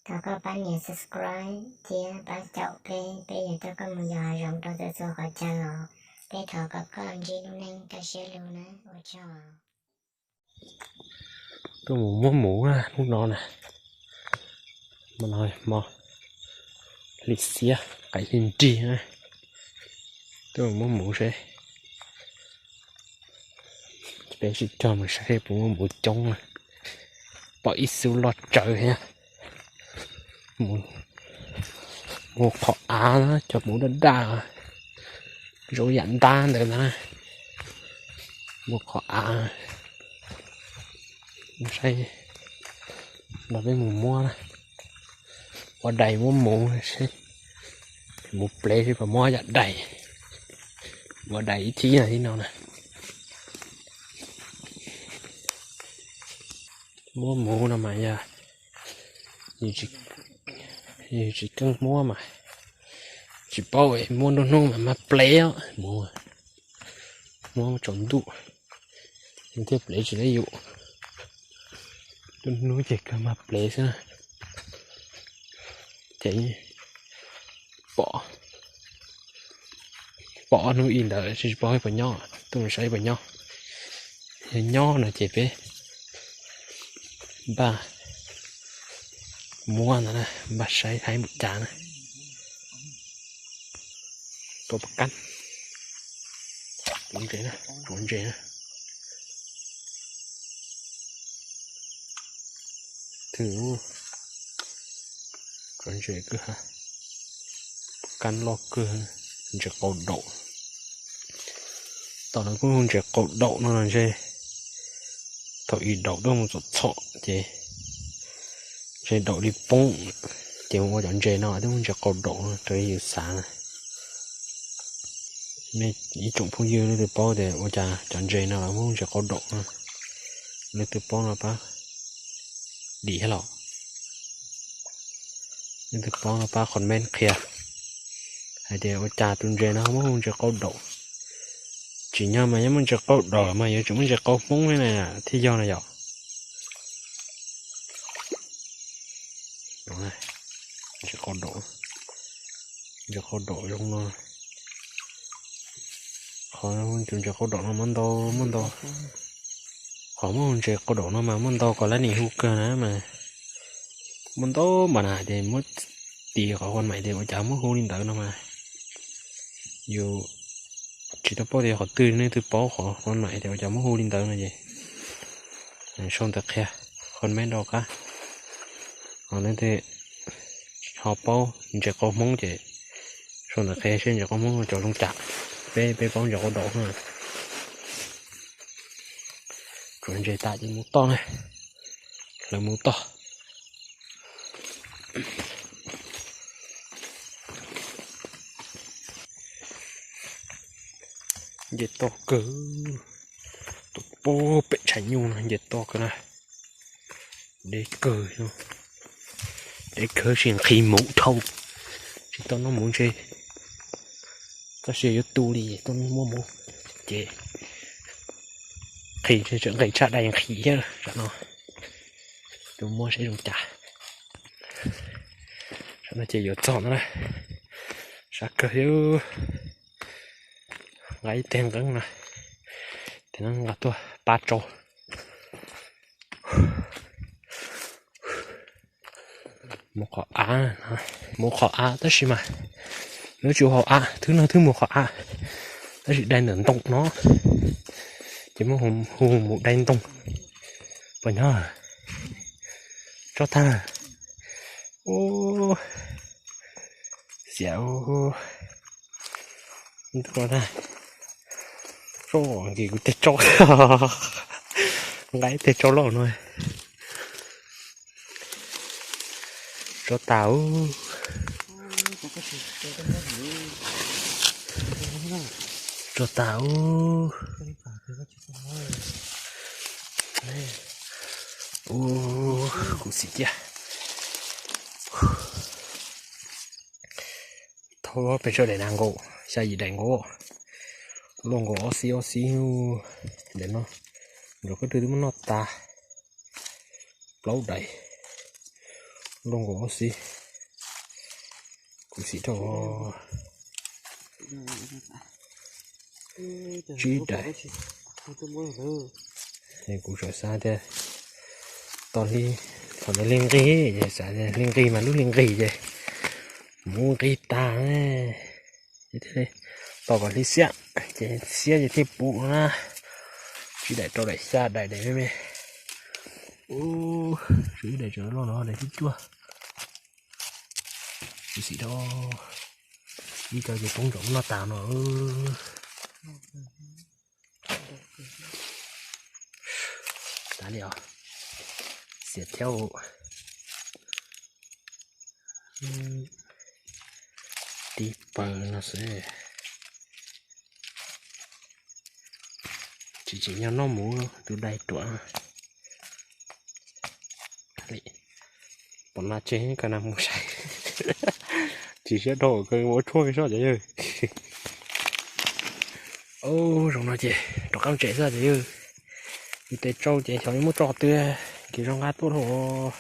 thov koj pab nias subscribe thiab pab caum peb, peb yuav coj koj mus yos hav zoov rau txhua txhua qhov chaw os. Peb thov kom koj ntsib lub neej kaj siab lug na, ua tsaug. Tuaj mus muab muv na hnub no na, hmo no hmo hli xiab qaim hli nrig na, tuaj mus muab muv seb. Peb sib cog mus saib puas muaj muv coob na, pom ib xub loj tsawv thiab. Muv qhov av na, cov muv daj daj zoo yam ntab ntawd ntag na. Muv qhov av, saib los peb mus muab na. Ua dais muab muv seb, muv plev seb puas muab yam dais. Ua dais ib thib no, ib no na. Muab muv no mas yog yus tsis keej muab mas tsis paub, muab nruab hnub mas mag plev os, muab tsaus ntuj thiaj plev tsis tau yus. Nruab hnub ces kawg mag plev xwb na. Ces pom, pom ob hnub ib ntawd tsis paub puas nyob, tuaj mus saib puas nyob. Yog nyob no ces peb npaj muab ntawd na, npaj saib haib npaum cas na. Tuaj pov kab, tuav ntses na, tuav ntses na. Tuav ntses kawg, pov kab loj kawg, ntses qau daum. Tom no kuj ntses qau daum no los ntshe thaum ub daum tuaj mus txom txhom ces ntshe daum li poob, ces mus ua cov ntses no twb muaj ntses qau daum no raws li yus xav na. Nej ib tsoom phooj ywg leej twg paub tias ua cas cov ntses no los muaj ntses qau daum no, leej twg paub no pab dim thiab los. Leej twg paub no pab comment qhia hais tias ua cas tus ntses no muaj ntses qau daum. Tsim nyog mas yeej muaj ntses qau daum mas yuav tsum muaj ntses qau Hmoob thiab na thiaj yog na yom. Ntses qau daum, ntses qau daum zoo no. Qhov tus ntses qau daum no muaj ntau, muaj ntau. Qhov muaj ntses qau daum no mas muaj ntau kom lab nim hu kawg na mas. Muaj ntau mas na ces muab tis qhov comment tias ua cas muab hu li ntawd no mas. Yus tsis tau paub tias qhov twg, leej twg paub qhov comment tias ua cas muab hu li ntawd no ces sau ntawv qhia comment rau qab. Ho leej twg ho paub ntses qau Hmoob ces sau ntawv qhia seb ntses qau Hmoob cov zoo cas. Peb, peb paub ntses qau daum na. Tsuav ntses tas ces mus toj na. Lawv mus toj. Nce toj kawg, tus pub pem tshav nyuj no nce toj kawg na. Deb kawg, deb kawg tsis nqhis muv dhau, tsis tau noj muv ntshe. Tab sis yuav tu li tuaj muab muv ces nqhis ntshe tseem nqhis tshaj dais nqhis thiab tam no. Tus muab seb zoo cas. Tam no ces yuav txog no na. Sab kawg thiab. Nqa ib teg nqeeb no, tes no nqa tuaj pab tsau. Mus qhov av, mus qhov av tab sis mas lub tsis haus av, thwb no thwb mus qhov av, tab sis dai ntawm ntoo no, ces muab hu mus dai ntoo. Puas nyob? Tso tag. Xiam, tso nkis kuv teg tsau, nqa ib teg tsau loj no. Tso tas ub. Tso tas ub. Ub, kuv xim tiag. Thaum peb tso daim na nkaus, xya yim daim nkaus, luaj nkaus ob xib ob xib. Daim no, nrog koj twb twb muab noj tas. Plaub daim, Loj nkaus xwb. Kuv xim dhau tsib daim. Es kuv tseem xav tias tau li, thaum ntawd li nqig, xav li nqig mas lub li nqig ces mus nqig tag ces thiaj li tos kom hli xiab, ces xiab ces thiaj pum no na. Tsib daim rau daim xya daim daim me me. Ub, tswv daim tseem loj no daim thib cuaj. Kuv xim dhau, ib co ces poob nrov noj tas no. Tas li os, xiam thiab. Tib pawg no xwb. Tsis tsim nyog noj mus, tus dai ruam. Pom nas tseg kawg na mus saib. Tsis siab dhau kawg ua tshuaj soj cov yawg. Ub, zoo no ces rov qab tsev xwb cov yawg. Kuv tes tsau ces xyov yuav muab tso qhov twg, kev zoo nqa tuaj dhau.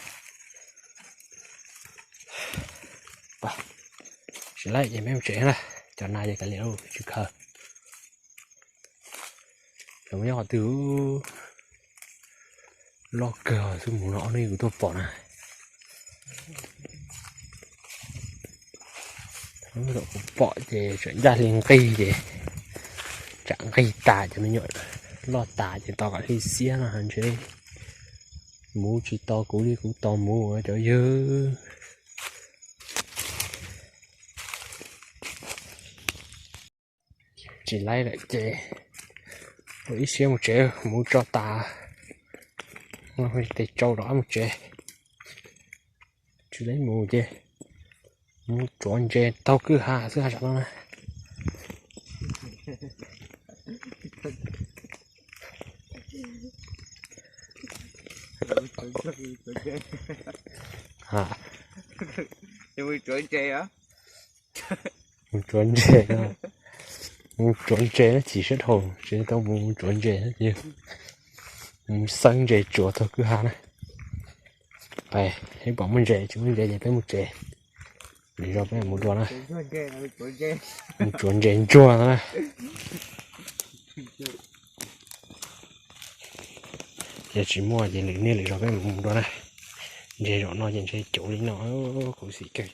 Tsis laib ces peb mus tsev na, cov nas ces kav liam lauj, tsis khaws. Xyov muab nyob qhov twg, loj kawg xwb mus no ob hnub kuv tuaj pom na. Kuv pom ces tseem ncaj hli nqig ces tsam nqig tas cov me nyuam loj tas ces tos kom hli xiab no ntshe mus tsis tau kuv li kuv tos mus cov yawg. Tsis laib lawm ces ua ib siab mus tsev, mus tso tas, tes tsau rov qab mus tsev. Tsis laib mus ces mus tsuav ntses taug kwj ha xwb ha tsam no na. Mus tsuav ntses, mus tsuav ntses na, chim siab dhau, tsis tau mus tsuav ntses na, mus xeeb ntses tsuav taug kwj ha na. Peb pom muaj ntses, tsis muaj ntses ces peb mus tsev, lwm zaus peb mus dua na. Mus tsuav ntses ntsuag no na. Yog tsis muaj ces lwm niaj lwm zaus peb mus dua na. Ntses zaum no ces ntshe cuv li no, khuv xim kawg.